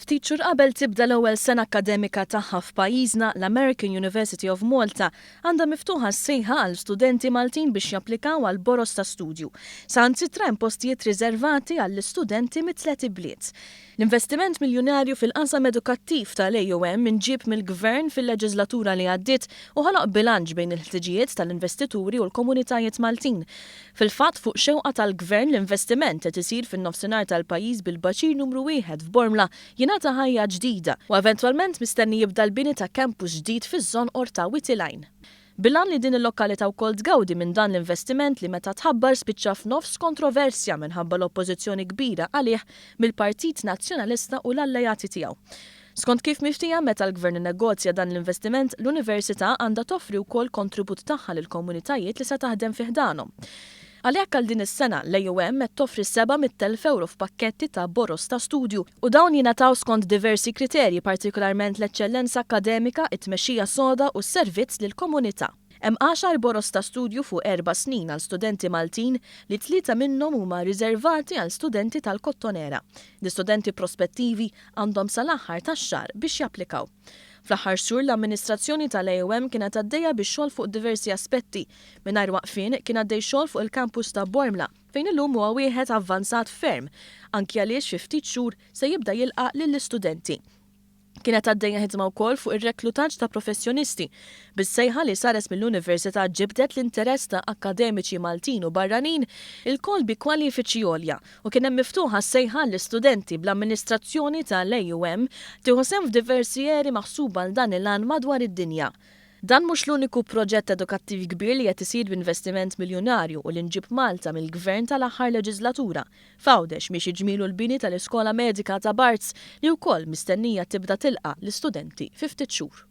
Ftit xhur qabel tibda l-ewwel sena akkademika tagħha f'pajjiżna, l-American University of Malta għandha miftuħa s-sejħa għal studenti Maltin biex japplikaw għal boroż ta' studju. Saħansitra hemm postijiet riservati għall-istudenti mit-tliet ibliet. L-investiment miljunarju fil-qasam edukattiv tal-AUM inġieb mill-Gvern fil-leġiżlatura li għaddiet u ħoloq bilanċ bejn il-ħtiġijiet tal-investituri u l-komunitajiet Maltin. Fil-fatt, fuq xewqa tal-Gvern l-investiment qed isir fin-nofsinhar tal-pajjiż bil-baċir numru wieħed f'Bormla jingħata ħajja ġdida u eventwalment mistenni jibda l-bini ta' campus ġdid fiż-Żonqor ta' Wied il-Għajn. Bil-għan li din il-lokalità wkoll tgawdi minn dan l-investiment li meta tħabbar spiċċa f'nofs kontroversja minħabba l-oppożizzjoni kbira għalih mill-Partit Nazzjonalista u l-alleati tiegħu. Skont kif miftiehem meta l-Gvern innegozja dan l-investiment, l-Università għandha toffri wkoll kontribut tagħha lill-komunitajiet li se taħdem fi ħdanhom. Għalhekk għal din is-sena, l-AUM qed toffri €700,000 f'pakketti ta' boroż ta' studju u dawn jingħataw skont diversi kriterji partikolarment l-eċċellenza akkademika, it-tmexxija soda u s-servizz lill-komunità. Hemm għaxar boroż ta' studju fuq erba' snin għal studenti Maltin li tlieta minnhom huma riservati għal studenti tal-Kottonera. L-istudenti prospettivi għandhom sal-aħħar tax-xahar biex japplikaw. Fl-aħħar xhur l-amministrazzjoni tal-AOM kienet għaddejja bix-xogħol fuq diversi aspetti. Mingħajr waqfien kien għaddej xogħol fuq il-campus ta' Bormla fejn illum huwa wieħed avvanzat ferm anki għaliex fi ftit xhur se jibda jilqa' lill-istudenti. Kienet għaddejja ħidma wkoll fuq ir-reklutaġġ ta' professjonisti, bis-sejħa li saret mill-Università ġibdet l-interess ta' akkademiċi Maltin u barranin, ilkoll bi kwalifiċi għolja, u kien hemm miftuħa s-sejħa għall-istudenti bl-amministrazzjoni ta' l-AUM tieħu sehem f'diversi eri maħsuba għal dan il-għan madwar id-dinja. Dan mhux l-uniku proġett edukattiv kbir li qed isir b'investiment miljunarju u li nġieb Malta mill-Gvern tal-aħħar leġiżlatura. F'Għawdex miexi ġmielu l-bini tal-Iskola Medika ta' Barts li wkoll mistennija tibda tilqa' l-istudenti fi ftit xhur.